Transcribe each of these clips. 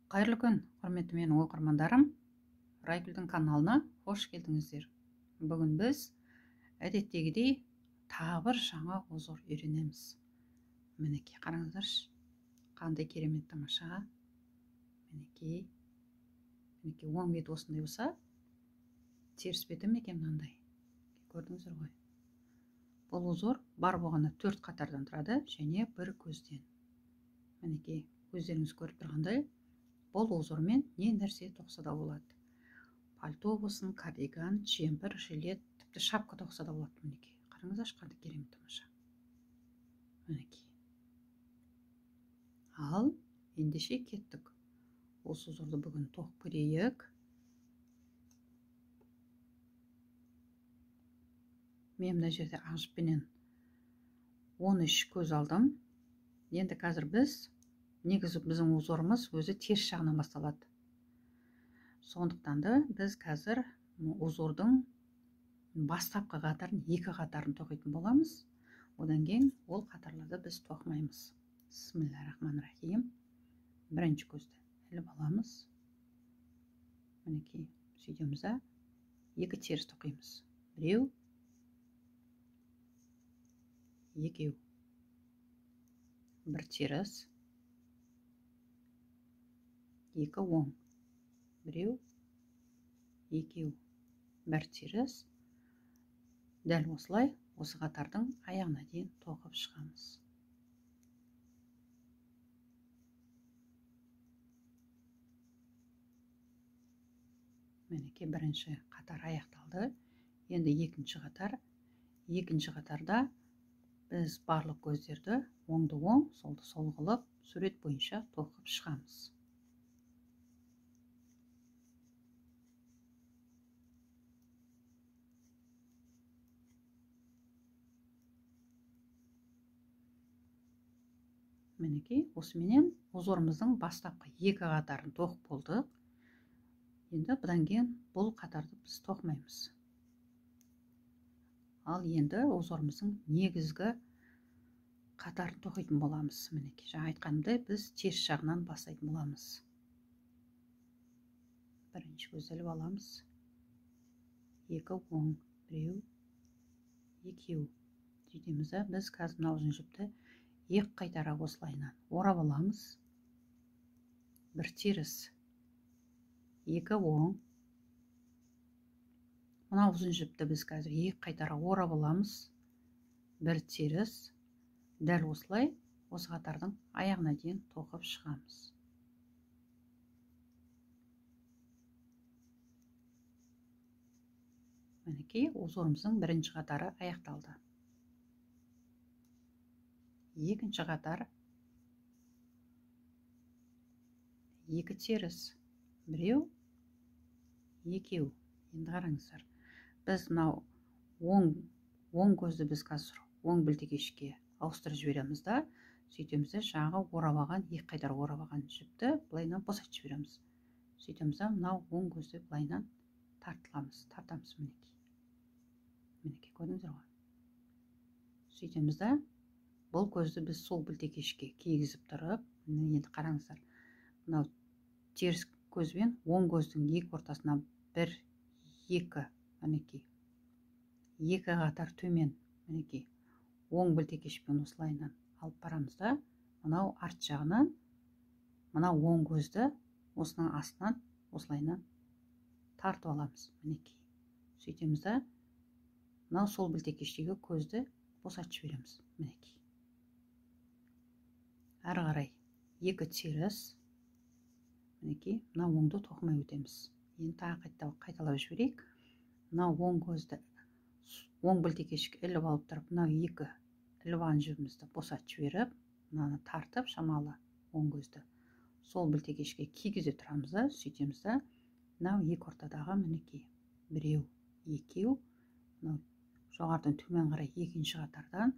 Қайырлы күн, құрметті менің оқырмандарым. Райгүлдің каналына қош келдіңіздер. Бүгін біз әдеттегідей тағы бір жаңа узор үйренеміз. Мінекей, қараңыздаршы, қандай керемет тамаша. Мінекей, мінекей, оң беті осындай болса, теріс беті мінекей мынандай. Көрдіңіздер ғой. Бұл узор бар болғаны 4 қатардан тұрады және бір көзден. Мінекей, өздеріңіз көріп тұрғандай, бұл узормен не нәрсе тоқса да болады. Пальто болсын, кардиган, джемпер, жилет, тіпті шапка тоқса да болады. Мінекей, қараңыздаршы, қандай керемет тамаша. Мінекей. Ал ендеше кеттік. Осы узорды бүгін тоқып көрейік. Мен мына жерде ақ жіппенен 13 көз алдым. Енді қазір біз, негізі біздің узорымыз өзі теріс жағынан басталады. Сондықтан да біз қазір узордың бастапқы қатарын, 2 қатарын тоқитын боламыз. Одан кейін ол қатарларды біз тоқымаймыз. Бисмиллахиррахманиррахим. Бірінші көзді іліп аламыз. Мінекей, сөйтеміз да 2 теріс тоқимыз. Біреу, екеу. Бір теріс, 2 оң, біреу, екеу, бір теріс. Дәл осылай осы қатардың аяғына дейін тоқып шығамыз. Мінекей, бірінші қатар аяқталды. Енді екінші қатар. Екінші қатарда біз барлық көздерді оңды оң, солды сол қылып, сурет бойынша тоқып шығамыз. Мінекей, осыменен узорымыздың бастапқы 2 қатарын тоқып болдық. Енді бұдан кейін бұл қатарды біз тоқымаймыз. Ал енді узорымыздың негізгі қатарын тоқитын боламыз. Мінекей, жаңа айтқанымдай, біз теріс жағынан бастайтын боламыз. Бірінші көзді іліп аламыз. 2 оң, біреу, екеу. Сөйтеміз де, біз қазір мына ұзын жіпті 2 қайтара осылайынан орап аламыз. Бір теріс, 2 оң. Мына ұзын жіпті біз қазір 2 қайтара орап аламыз. Бір теріс. Дәл осылай осы қатардың аяғына дейін тоқып шығамыз. Мінекей, узорымыздың бірінші қатары аяқталды. Екінші қатар, 2 теріс, біреу, екеу. Енді қараңыздар, біз мынау оң көзді біз қазір оң білтекешке ауыстырып жібереміз да, сөйтеміз де жаңағы орап алған, 2 қайтара орап алған жіпті былайынан босатып жібереміз. Сөйтеміз де мынау оң көзді былайынан тартамыз. Мінекей. Мінекей, көрдіңіздер ғой. Сөйтеміз де бұл көзді біз сол білтекешке кигізіп тұрып, енді қараңыздар, мынау теріс көзбен оң көздің екі ортасына 1, 2, мінекей, 2 қатар төмен, мінекей, оң білтекешпен осылайынан алып барамыз да, мынау арт жағынан мынау оң көзді осының астынан осылайынан тартып аламыз. Мінекей, сөйтеміз да мынау сол білтекештегі көзді босатып жібереміз. Мінекей. Әрі қарай 2 теріс, мінекей, мына оңды тоқымай өтеміз. Енді тағы қайталап жіберейік. Мына оң көзді оң білтекешке іліп алып тұрып, мынау 2 іліп алған жібімізді босатып жіберіп, мынаны тартып шамалы оң көзді сол білтекешке кигізе тұрамыз да, сөйтеміз да мынау 2 ортадағы, мінекей, біреу, екеу, мынау жоғарыдан төмен қарай екінші қатардан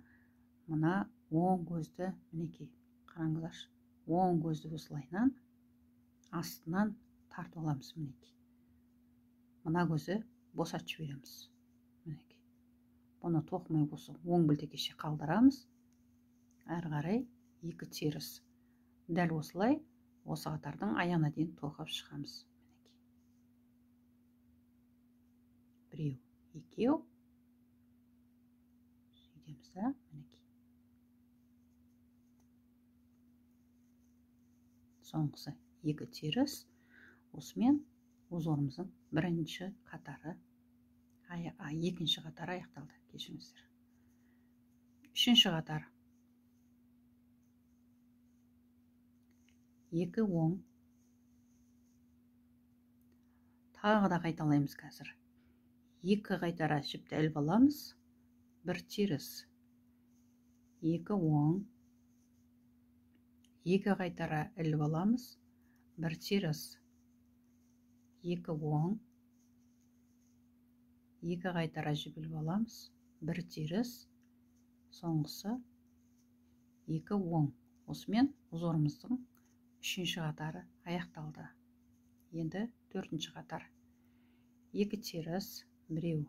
мына оң көзді, мінекей, қараңыздаршы, оң көзді осылайынан астынан тартып аламыз. Мінекей, мына көзді босатып жібереміз. Мінекей, бұны тоқымай болса оң білтекеше қалдырамыз. Әрі қарай 2 теріс. Дәл осылай Осы қатардың аяғына дейін тоқып шығамыз. Мінекей. Біреу, екеу. Сөйтеміз да, мінекей. Соңғысы екі теріс. Осымен узорымыздың бірінші қатары, екінші қатары аяқталды, кешіріңіздер. Үшінші қатар. 2 оң. Тағы да қайталаймыз қазір. 2 қайтара жіпті іліп аламыз, 1 теріс. 2 оң. 2 қайтара іліп аламыз, 1 теріс. 2 оң. 2 қайтара жіп іліп аламыз, 1 теріс. Соңғысы 2 оң. Осымен узорымыздың үшінші қатары аяқталды. Енді төртінші қатар. 2 теріс, біреу,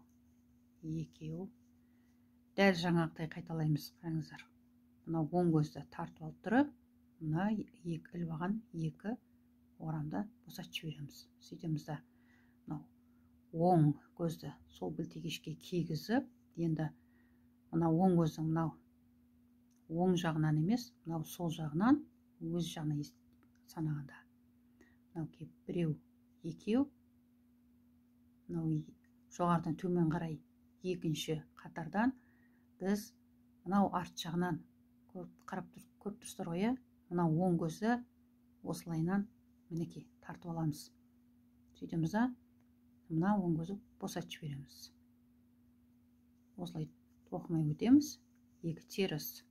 екеу. Дәл жаңағыдай қайталаймыз, қараңыздар. Мына оң көзді тартып алып тұрып, мына екі іліп алған екі орамды босатып жібереміз. Сөйтеміз да, мынау оң көзді сол білтегешке кигізіп, енді мына оң көздің мынау оң жағынан емес, мынау сол жағынан, өз жағынан санағанда. Мынау келіп біреу, екеу. Мынау жоғарыдан төмен қарай екінші қатардан біз мынау арт жағынан қарап көріп тұрсыздар ғой, иә? Мынау оң көзді осылайынан мінекей тартып аламыз. Сөйтеміз да, мына оң көзді босатып жібереміз. Осылай тоқымай өтеміз. 2 теріс.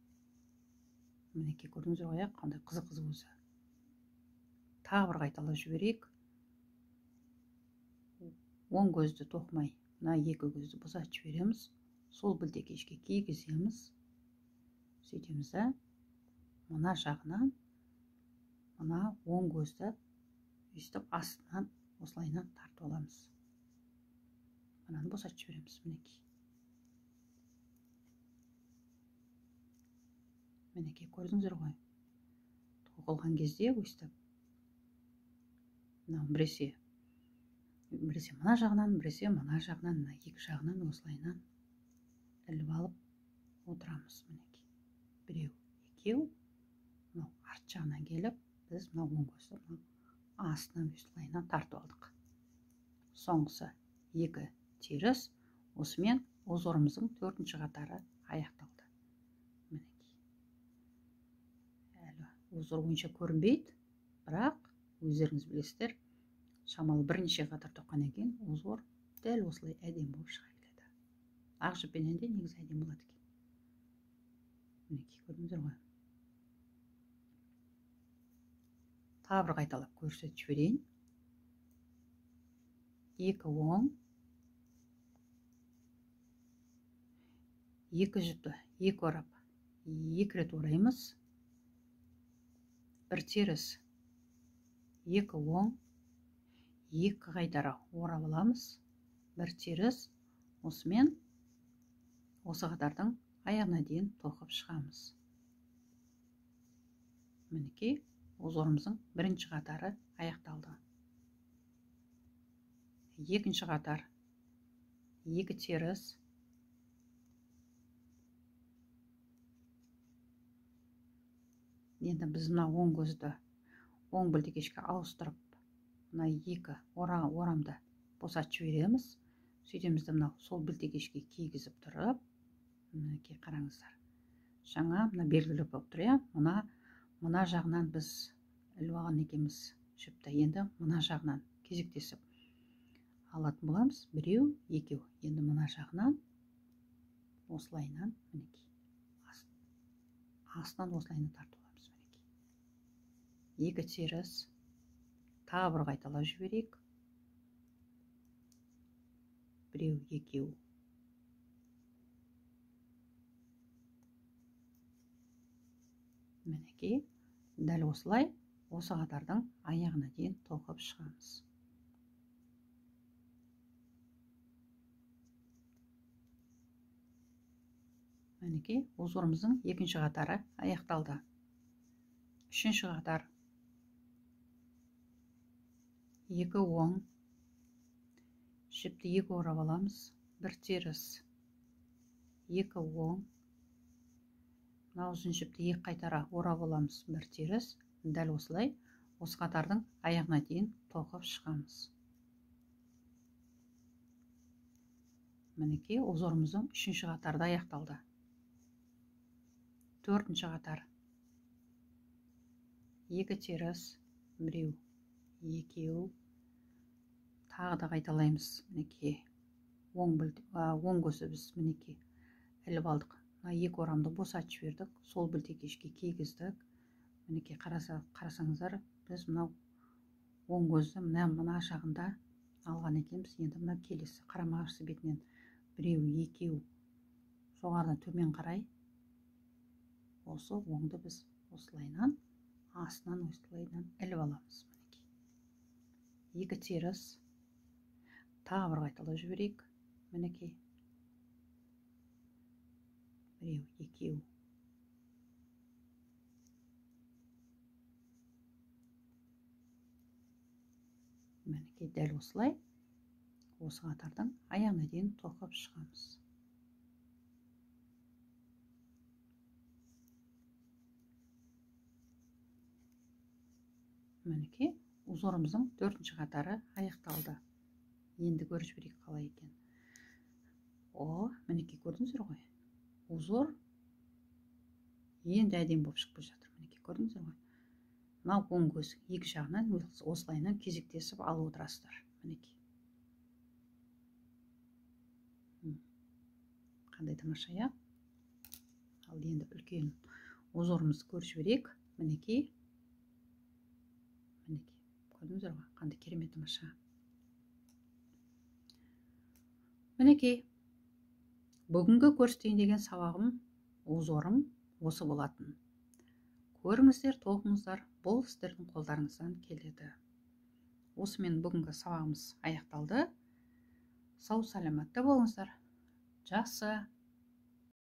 Мінекей көрдіңіздер ғой, иә? Қандай қызық-қызық өзі. Тағы бір қайталап жіберейік. Оң көзді тоқымай, мына екі көзді босатып жібереміз. Сол білтекешке кигіземіз. Сөйтеміз да, мына жағынан мына оң көзді өйстіп астынан осылайынан тартып аламыз. Мынаны босатып жібереміз, мінекей. Мінекей көрдіңіздер ғой. Тоқылған кезде өйстіп мынау біресе мына жағынан, біресе мына жағынан, мына екі жағынан осылайынан іліп алып отырамыз, мінекей. Біреу, екеу. Мынау арт жағынан келіп, біз мына оң көзді мына астынан осылайынан тартып алдық. Соңғысы 2 теріс. Осымен узорымыздың төртінші қатары аяқталды. Мінекей. Әлі узор бойынша көрінбейді, бірақ өздеріңіз білесіздер, шамалы бірнеше қатар тоққаннан кейін узор дәл осылай әдемі болып шыға келеді. Ақ жіппенен де негізі әдемі болады екен. Мінекей көрдіңіздер ғой. Тағы бір қайталап көрсетіп жіберейін. 2 оң. 2 жіпті 2 орап, 2 рет ораймыз. 1 теріс. 2 оң. 2 қайтара орап аламыз. 1 теріс. Осымен осы қатардың аяғына дейін тоқып шығамыз. Мінекей узорымыздың бірінші қатары аяқталды. Екінші қатар. 2 теріс. Енді біз мына оң көзді оң білтекешке ауыстырып, мына екі орамды босатып жібереміз. Сөйтеміз де мынау сол білтекешке кигізіп тұрып, мінекей қараңыздар. Жаңа мына белгілі болып тұр, иә? Мына жағынан біз іліп алған екенбіз жіпті. Енді мына жағынан кезектесіп алатын боламыз. Біреу, екеу. Енді мына жағынан осылайынан мінекей астынан осылайынан тартып аламыз, мінекей. 2 теріс. Тағы бір қайталап жіберейік. Біреу, екеу. Мінекей дәл осылай осы қатардың аяғына дейін тоқып шығамыз. Мінекей узорымыздың екінші қатары аяқталды. Үшінші қатар. 2 оң, жіпті 2 орап аламыз, 1 теріс, 2 оң, мына ұзын жіпті 2 қайтара орап аламыз, 1 теріс. Дәл осылай осы қатардың аяғына дейін тоқып шығамыз. Мінекей узорымыздың 3-ші қатарда аяқталды. 4-ші қатар. 2 теріс, 1, 2, тағы да қайталаймыз. Мінекей оң көзі біз мінекей іліп алдық. Мына 2 орамды босатып жібердік, сол білтекешке кигіздік. Мінекей қарасаңыздар, біз мынау оң көзді мына жағында алған екенбіз. Енді мына келесі қарама-қарсы бетінен 1, 2 жоғарыдан төмен қарай осы оңды біз осылайынан астынан осылайынан іліп аламыз. Мінекей 2 теріс, тағы бір қайталап жіберейік. Мінекей 1, 2, мінекей дәл осылай осы қатардың аяғына дейін тоқып шығамыз. Мінекей узорымыздың 4-ші қатары аяқталды. Енді көріп жіберейік қалай екен. О, мінекей көрдіңіздер ғой. Узор енді әдемі болып шығып жатыр. Мінекей көрдіңіздер ғой. Мынау оң көз екі жағынан осылайынан кезектесіп алып отырасыздар. Мінекей. Қандай тамаша, иә? Ал енді үлкен узорымызды көріп жіберейік. Мінекей. Мінекей. Көрдіңіздер ғой, қандай керемет тамаша. Мінекей. Бүгінгі көрсетейін деген сабағым, узорым осы болатын. Көріңіздер, тоқыңыздар, бұл сіздердің қолдарыңыздан келеді. Осымен бүгінгі сабағымыз аяқталды. Сау саламатта болыңыздар. Жақсы